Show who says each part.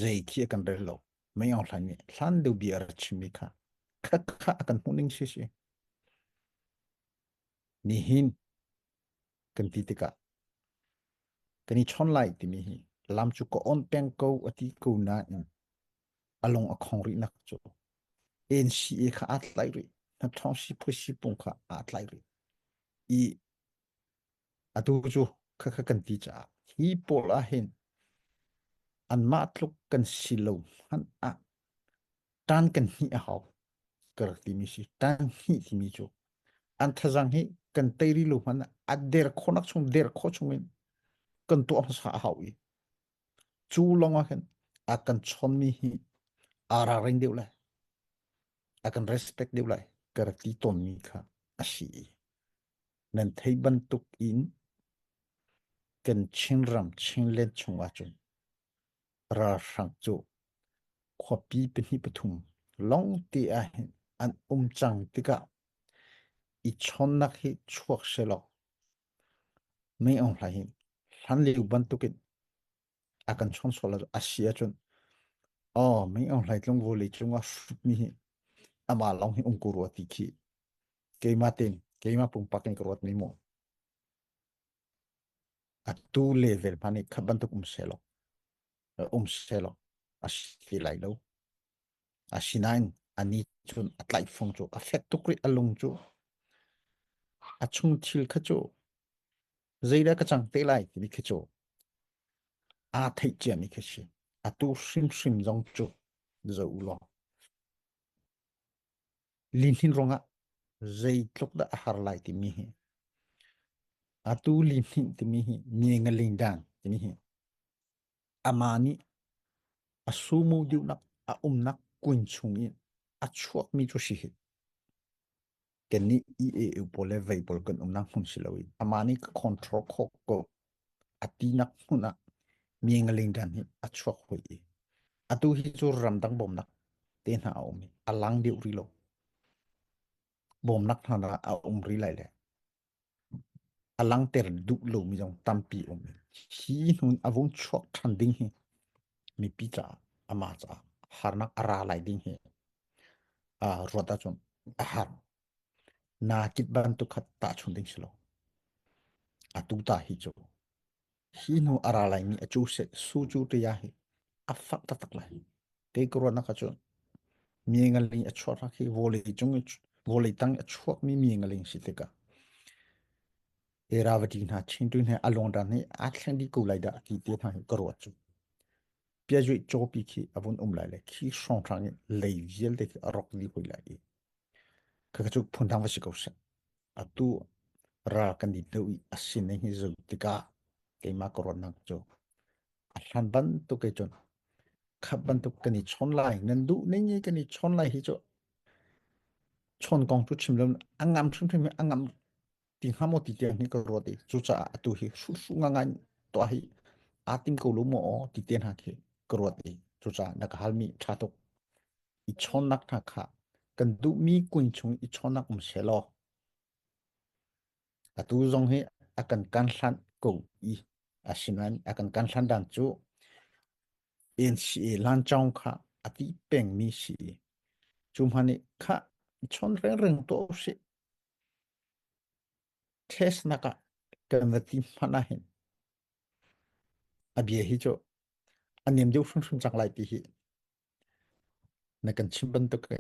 Speaker 1: Zei khi a kan rel lo. Mei Aung Hlaing nih hlan deuh bia a rak chimmi kha kha kha a kan hmuh ning si si. Nihin kan ti tikah kan i chawn lai timi hi lam cu ka on peng ko a ti ko nain a lung a khong rih nak cu NCA kha aa tlai rih. Hnathawng siphuai pung kha aa tlai rih. I atu cu khakha kan ti caah hi pawl ah hin anmah tluk kan si lo hmanh ah tan kan hnih a hau ka rak timi si. Tan hnih timi cu an thazang hi kan tei rih lo hmanh ah a der khawhnak chung der khawh chung in kan tuah hmasa a hau i cu lawng ah khin a kan chawnmi hi aa ralring deuh lai. A kan respect deuh lai ka rak ti tawnmi kha a si i nan theih bantuk in kan Chinram Chinland chung ahcun ralhrang cu khuapi pahnih pathum lawng te ah hin an um cang tikah i chawnnak hi chuak selaw Mei Aung Hlaing hi hlan lio bantukin a kan chawn sual a si ahcun aw Mei Aung Hlaing tlung vawlei cungah hrutmi hi amah lawng hi um ko rua ti khi keimah tein keimah pumpak in ka ruat mi mu. Atu level hmanh nih khat bantuk um selaw um selaw a si lai lo. Asinain anih cun a tlaihfung cu a fek tuk rih a lung cu a chung thil kha cu zeidah ka cang te lai timi khi cu aa theih ciami khi si. Atu hrimhrim zong cu zoh u law lihnin ruangah zeitluk dah a har lai timi hi atu lihnin timi hi mi ngaling dan timi hi Amah nih a sumu deuhnak a umnak kun chung in a chuakmi cu si hi. Kannih EAU pawl le vei pawl kan umnak hmun si lo i amah nih ka control khawh ko a tinak hmun ah mi ngaling dan hi a chuak hoi i atu hi cu ramdang bawmnak te hna a um i a lang deuh rih lo. Bawmnak hna a um rih lai le A langhter duh lomi zong tampi um i hi hnun a vung chuak ṭhan ding hi mipi caah amah caah harnak a ra lai ding hi ruat ahcun a har. Naa kit bantuk kha tahchun ding si lo. Atu ta hi cu hi hnu a ra laimi a cu se su cu tia hi a fak taktak lai. Kei ka ruahnak ahcun mi ngaling a chuak hi vawlei cung vawlei tang a chuakmi mi ngaling si tikah Iravati hna Chintu hna a lungran hi aa thleng dih ko lai dah ti te hna hi ka ruat cu. Piazuih cawpi khi a vun um lai le khi hrawnghrang in lei vialte khi a rok dih hoi lai i Khakha cu phundang va si ko seh. Atu ral kan dit deuh i a sining hi zoh tikah keimah ka ruahnak cu a hlan bantuk ke cun khat bantuk kan i chawn lai nan duh ning i kan i chawn lai hi cu chawn kong cu chim lo a ngam hrimhrim hi a ngam ti hnga maw ti tiang hi ka ruat i cucaah atu hi hruhru ngangai tuah hi aa tim ko lo maw ti te hna khi ka ruat i cucaah na ka halmi ṭha tuk. I chawnnak hna kha kan duhmi kun chung i chawnnak um selaw atu zong hi a kan kan hlan ko i asinain a kan kan hlan dan cu NCA lancawng kha a ti pengmi si i cu hmanh nih kha chawn rengreng tuah usih test nak ah kan va ti hmanh ah hin a bia hi cu a nem deuh hrimhrim cang lai ti hi na kan chim bantuk ke.